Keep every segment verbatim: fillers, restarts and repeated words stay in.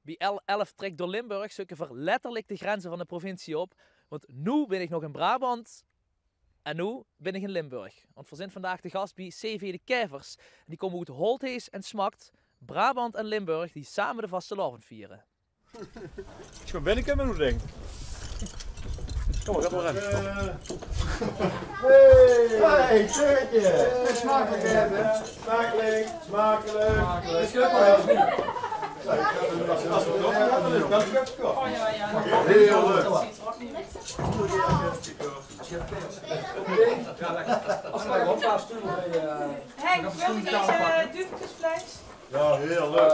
Bie L elf Trek door Limburg zeuke veer letterlik de grenze van de provincie op. Want noe bin ich nog in Brabant en noe bin ich in Limburg. Want veer zint vandaag te gas bie C V De Kaevers. En die kómme oet Holthuis en Smakt, Brabant en Limburg, die same de vastelaovend viere. Is gewoon binnekómme, dink ich. Kom maar, ga maar in. Hey! Hey, Teutje! Smakelijk, hè? Smakelijk, smakelijk. Is leuk, hoor. Heerlijk. Hey, wil je deze duveltjesvlees? Ja, heel leuk.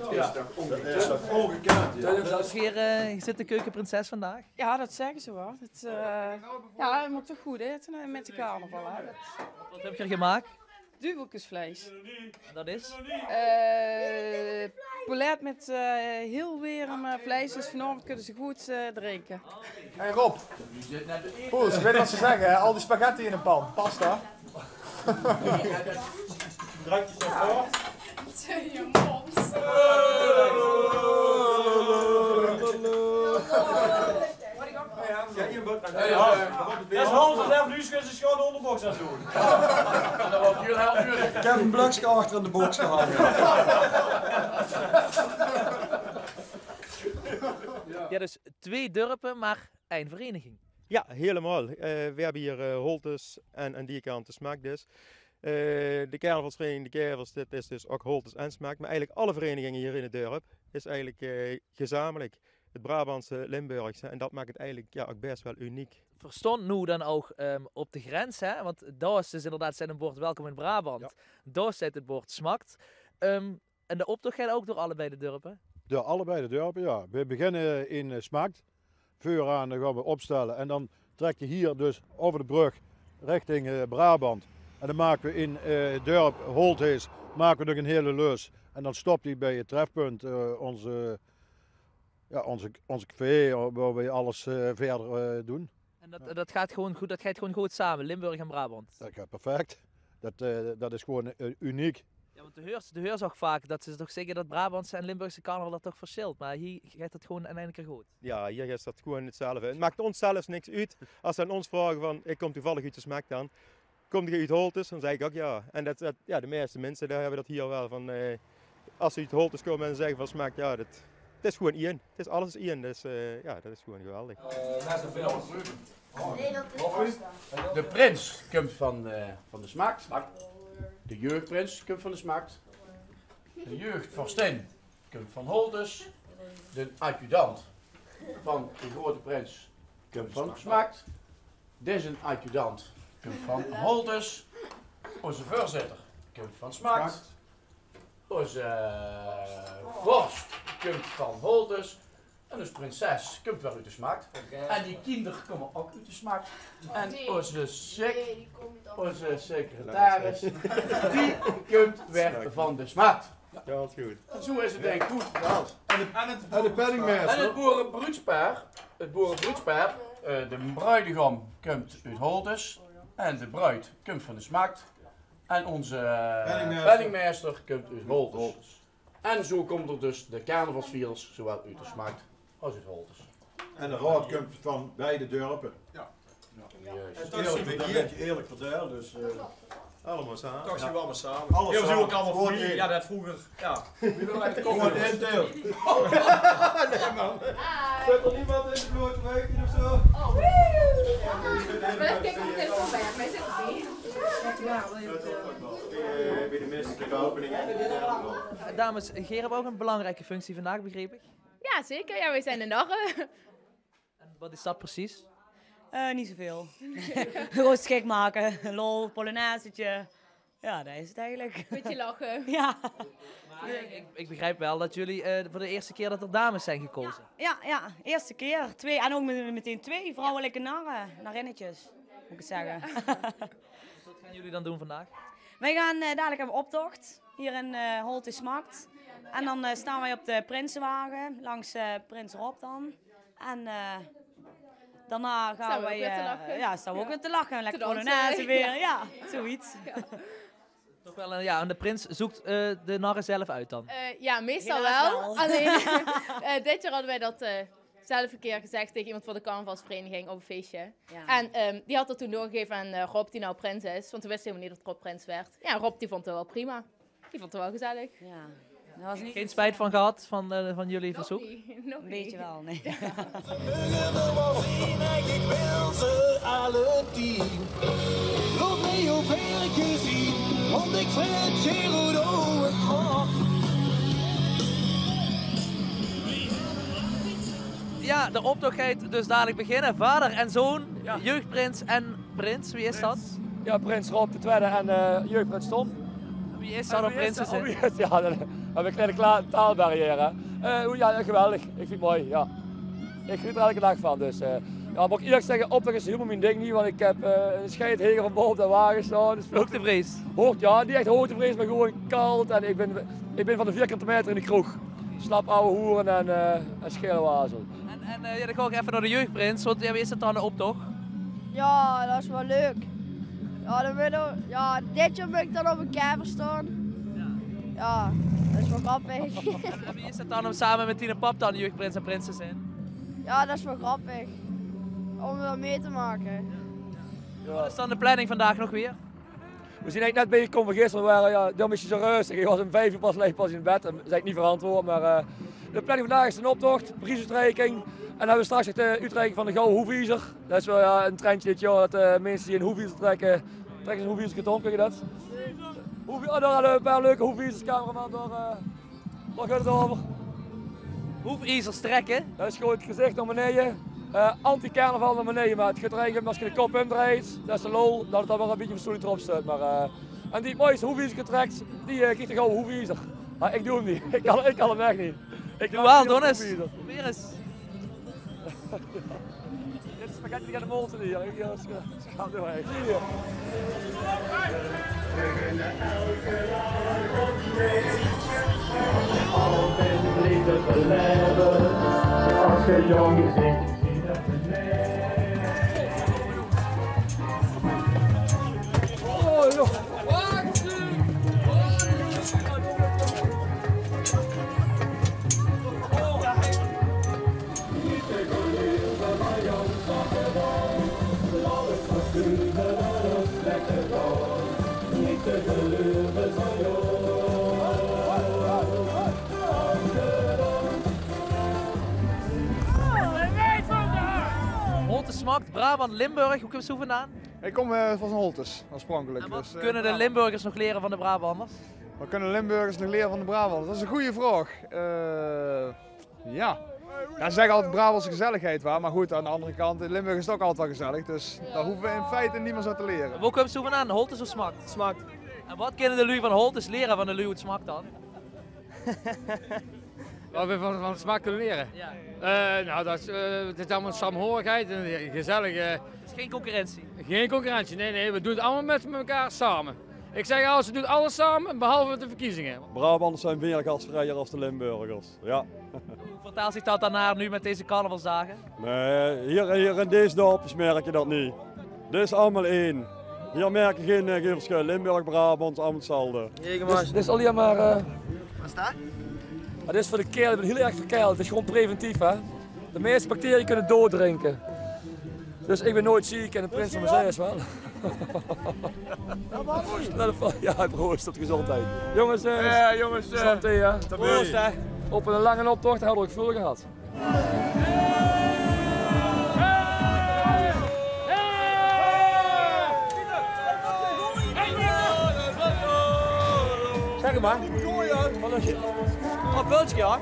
Dat is toch ongekend, ja. Is hier, eh, zit de keukenprinses vandaag? Ja, dat zeggen ze wel. Het, eh, ja, het moet toch goed eten, hè, met de carnaval, hè. Wat heb je gemaakt? Duveltjesvlees. En dat is? Eh, poulet met, eh, heel warm, eh, vlees, dus vanavond kunnen ze goed, eh, drinken. Hey Rob, Poes, ik weet wat ze zeggen, hè? Al die spaghetti in een pan, pasta. Drankjes op voor. Je moms. Ja, dat is Hans en F, nu is ze gewoon de onderbox aan het doen. Dat was heel erg duur. Ik heb een blokje achter in de box gehangen. Ja, dus twee dorpen, maar één vereniging. Ja, helemaal. Eh, we hebben hier eh, Holtes en aan die kant de Smaak dus. Eh, de carnavalsvereniging De Kaevers, dit is dus ook Holtes en Smaak. Maar eigenlijk alle verenigingen hier in het dorp is eigenlijk eh, gezamenlijk het Brabantse, Limburgse. En dat maakt het eigenlijk ja, ook best wel uniek. Verstond nu dan ook ehm, op de grens, hè? Want daar is dus inderdaad zijn een bord welkom in Brabant. Ja. Daar zit het bord Smakt. Ehm, en de optocht gaat ook door allebei de dorpen? Door allebei de dorpen, ja. We beginnen in eh, Smakt. Veuraan, dan gaan we opstellen. En dan trek je hier dus over de brug richting eh, Brabant. En dan maken we in eh, het dorp Holthuis maken we nog een hele lus. En dan stopt hij bij het trefpunt, eh, onze, ja, onze, onze café, eh, waar we alles eh, verder eh, doen. En dat, dat, gaat gewoon goed, dat gaat gewoon goed samen, Limburg en Brabant? Dat gaat perfect. Dat, eh, dat is gewoon eh, uniek. Ja, want de huurs, de huurs ook vaak dat ze toch zeggen dat Brabantse en Limburgse carnaval dat toch verschilt. Maar hier gaat het gewoon in één keer goed. Ja, hier is dat gewoon hetzelfde. Het maakt ons zelfs niks uit. Als ze aan ons vragen van, ik kom toevallig uit de Smaak dan. Kom je uit Holtes? Dan zeg ik ook ja. En dat, dat, ja, de meeste mensen daar hebben dat hier wel van, eh, als ze uit Holtes komen en zeggen van Smaak, ja, dat, het is gewoon één. Het is alles één. Dus eh, ja, dat is gewoon geweldig. De prins kump van, eh, van de Smaak. De jeugdprins kump van de Smaak. De jeugdvorstin kump van Holtes. De adjudant van de grote prins kump van Smaak. Deze adjudant kump van Holtes. Onze voorzitter kump van Smaak. Onze eh, vorst kump van Holtes. En dus prinses kump weer uit de Smaak. En die kinder komen ook uit de Smaak. En onze, sec onze secretaris, die kump weer van de Smaak. Ja, dat is goed. Zo is het denk ik goed verteld. En de, en het, en de penningmeester. En het boerenbruudspaar, het boerenbruudspaar, eh, de bruidegom kump uit Holtes en de bruid kump van de Smaak. En onze eh, penningmeester kump uit Holtes. En zo komt er dus de carnavalsvierders, zowel uit de Smaak als uit Holtes. En de raad kump van beide dorpen. Ja. Juist. En toch zien we hier eerlijk verdeeld, dus eh, allemaal samen. Toch zien we allemaal samen. Alles samen. Ook allemaal familie. Ja, dat vroeger. Ja. Gewoon indeeld. Nee, man. Zit er niemand in de blote weken of zo? Oh. Wij zitten hier. Bij de misselijke opening en de derde. Dames, geer hebt ook een belangrijke functie vandaag, begreep ik? Ja, zeker. Ja, wij zijn de narren. En wat is dat precies? Eh, niet zoveel. Gewoon gek maken, lol, polonaisetje. Ja, dat is het eigenlijk. Beetje lachen. Ja. Maar ik, ik begrijp wel dat jullie eh, voor de eerste keer dat er dames zijn gekozen. Ja, ja, eerste keer. Twee, en ook met- meteen twee vrouwelijke narren, narinnetjes, moet ik het zeggen. Wat gaan jullie dan doen vandaag? Wij gaan eh, dadelijk hebben optocht hier in eh Holthuis Smaakt. En dan eh, staan wij op de prinsenwagen langs eh, prins Rob dan. En eh, daarna gaan wij eh, ja, staan we ook weer te lachen. Lekker polonaise weer. Ja, zoiets. Ja. Toch wel, eh, ja, en de prins zoekt, eh, de narre zelf uit dan? Eh, ja, meestal wel. Helaas wel. Alleen, eh, dit jaar hadden wij dat, eh, zelf een keer gezegd tegen iemand van de carnavalsvereniging op een feestje. Ja. En, ehm, die had dat toen doorgegeven aan, eh, Rob, die nou prins is. Want we wisten helemaal niet dat Rob prins werd. Ja, Rob die vond het wel prima. Die vond het wel gezellig. Ja. Dat was niet... Geen spijt van gehad, van, eh, van jullie verzoek? Nog niet. Nog niet. Een beetje wel, nee. Ja. Ik wil ze alle tien. Laat mij uw veertje zien, want ik vreet je goed over het hoofd. Ja, de optocht gaat dus dadelijk beginnen. Vader en zoon, ja. Jeugdprins en prins, wie is dat? Ja, prins Rob de Tweede en, eh, jeugdprins Tom. Wie is dat om prins te zijn? Wie is, ja, dan hebben we een kleine kla-, taalbarrière. Eh, hoe, ja, geweldig. Ik vind het mooi, ja. Ik geniet er elke dag van, dus, eh, ja, moet ik eerlijk zeggen, optocht is helemaal mijn ding niet, want ik heb, eh, een scheidhekel van boven de wagen staan. Dus ook de vrees? Hoort, ja, niet echt hoogtevrees, maar gewoon kalt. En ik ben, ik ben van de vierkante meter in de kroeg. Slap ouwe hoeren en, eh, en schele wazel. En, en, eh, ja, dan ga ik even naar de jeugdprins, want ja, wie is het dan, de optocht? Ja, dat is wel leuk. Ja, dan wil ik, ja, dit jaar moet ik dan op een kever staan. Ja. Ja, dat is wel grappig. En, en wie is het dan om samen met tien en pap dan jeugdprins en prins te zijn? Ja, dat is wel grappig. Om wel mee te maken. Ja. Wat is dan de planning vandaag nog weer? We zien eigenlijk net bijgekomen van gisteren. We waren, ja, dan is je zo rustig. Ik was om vijf uur pas, lig pas in bed. Dat is eigenlijk niet verantwoord, maar, eh, de planning vandaag is een optocht, prijsuitreiking. En dan hebben we straks echt de uitreiking van de Gouden Hoefiezer. Dat is wel, ja, een trendje dit jaar, dat, eh, mensen die een hoefiezer trekken, trekken ze een hoefiezer om, kun je dat? Hoefie-, oh, daar hadden we een paar leuke hoefiezers, cameraman, door, eh, Waar gaat het over? Hoefiezers trekken? Dat is gewoon het gezicht naar beneden. Eh, anti-carnaval naar beneden, maar het gaat er eigenlijk om als je de kop omdraait, dat is de lol, dat het dan wel een beetje fatsoenlijk erop zit. Maar, eh, en die mooiste hoefiezer getrekt, die, eh, krijgt de gouden hoefiezer. Maar ik doe hem niet. Ik kan, ik kan hem echt niet. Ik doe wel, Donis. Probeer eens. Dit is spaghetti die aan de mond te leren. Ja, dat is, eh, dat is wel heel erg. Hier. Altijd liefde beleven als je jong bent. Oh, joh. Holtes smaakt, Brabant, Limburg, hoe kumps doe vandaan? Ik kom, eh, van Holtes, oorspronkelijk. En wat kunnen de Limburgers nog leren van de Brabanders? Wat kunnen Limburgers nog leren van de Brabanders? Dat is een goede vraag. Eh, Ja. Ja, ze zeggen altijd Brabantse gezelligheid, waar. Maar goed, aan de andere kant, in Limburg is het ook altijd wel gezellig. Dus daar hoeven we in feite niemand wat te leren. Wo kumps doe vandaan? Holtes of Smakt? Smakt. En wat kunnen de lui van Holtes leren van de lui oet Smakt dan? Wat we van, van Smakt kunnen leren? Ja. Eh, nou, dat is, eh, het is allemaal samenhorigheid en gezellig. Eh. Het is geen concurrentie? Geen concurrentie, nee, nee. We doen het allemaal met elkaar samen. Ik zeg alles, we doen alles samen, behalve de verkiezingen. Brabanders zijn veel gastvrijer als de Limburgers. Ja. Hoe vertaalt zich dat dan naar nu met deze carnavalsdagen? Nee, hier, hier in deze dorpjes merk je dat niet. Dit is allemaal één. Hier merk je geen, eh, geen verschil. Limburg, Brabant, allemaal hetzelfde. Dit is, dit is alleen maar, eh, wat is dat? Het is voor de keel, ik ben heel erg verkouden. Het is gewoon preventief, hè. De meeste bacteriën kunnen doordrankje. Dus ik ben nooit ziek en de prins van Marseille is wel. Proost. Nou, dat va-, ja, proost op de gezondheid. Jongens, eh, ja, jongens, eh, santé, hè. Proost, hè. Op een lange optocht hadden we ook veel gehad. Zeg maar. Wat een, oh, bultje, ja.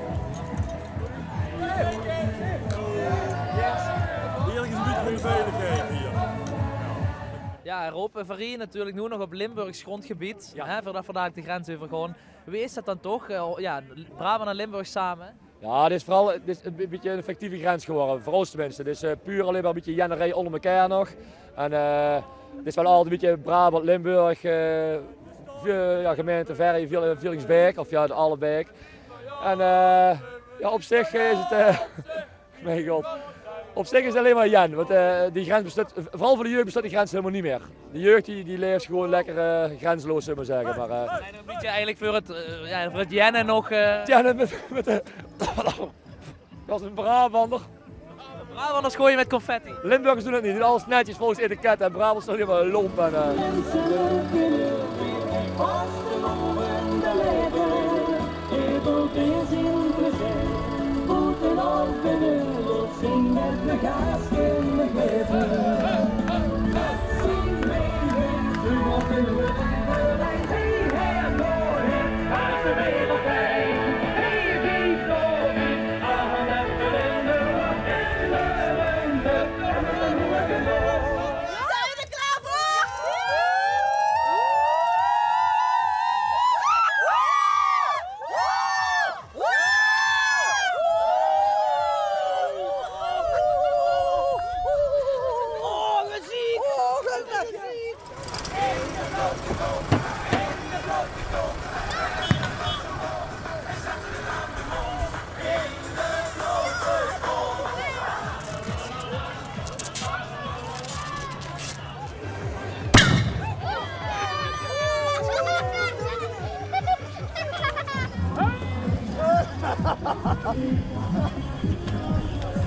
Hier is een beetje van de veiligheid hier. Ja, Rob, eh, veer rieje natuurlijk noe nog op Limburgs grondgebied. Ja. Hè, veurdat veer dalik de grens euver gaon. Wie is dat dan toch? Eh, ja, Brabant en Limburg same. Ja, dit is vooral, dit is een be-, beetje een fictieve grens geworden, voor ons tenminste. Dit is, eh, puur alleen maar een beetje jennerij onder elkaar nog. En, eh, dit is wel altijd een beetje Brabant, Limburg, eh, ve-, ja, gemeente Verre-, Veel-, Veluwegersbeek, of ja, de Aalebeek. En, eh, ja, op zich is het, eh, mijn god. Op zich is 't allein mer jen, want, eh, die grens besteit, veural veur de jeug besteit die grens hielemaol neet mee. De jeug die, die leeft gewoen lekker, eh, grenzeloos, zölle v'r mer zègke. Mer, eh, en ein bietje eigelik veur 't, eh, jao, veur 't jennen nog, eh, jennen mit, mit de, dat is ein Brabander. Brabanders gooie mit confetti. Limburgers doon 't neet, die doon alles netjes volges etiket en Brabanders doon allein mer lomp en, eh, Zeen v'r d'r klaor veur? V'r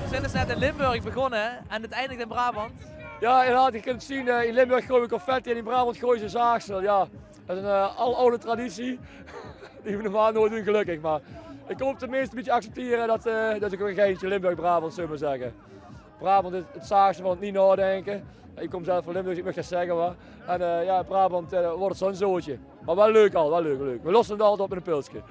zeen dus net in Limburg begós, hè? En 't eindig in Brabant. Jao, inderdaad, geer kint 't zeen, eh, in Limburg gooie v'r confetti en in Brabant gooie ze zaagsel. Jao, dat is ein, eh, aojaoje traditie. Die v'r normaal noeats doon, gelökkig. Mer ich haop dat de minse 't ein bietje acceptere dat, eh, dat is ouch ein geintje Limburg-Brabant, zölle v'r mer zègke. Brabant is 't zaagste van 't neet naodinke. Ich kóm zelf van Limburg, ich maag dat zègke, wa. En, eh, jao, Brabant, eh, wuuert zoe'n zootje. Mer waal leuk al, waal leuk, leuk. V'r losse 't altied op mit ein pilske.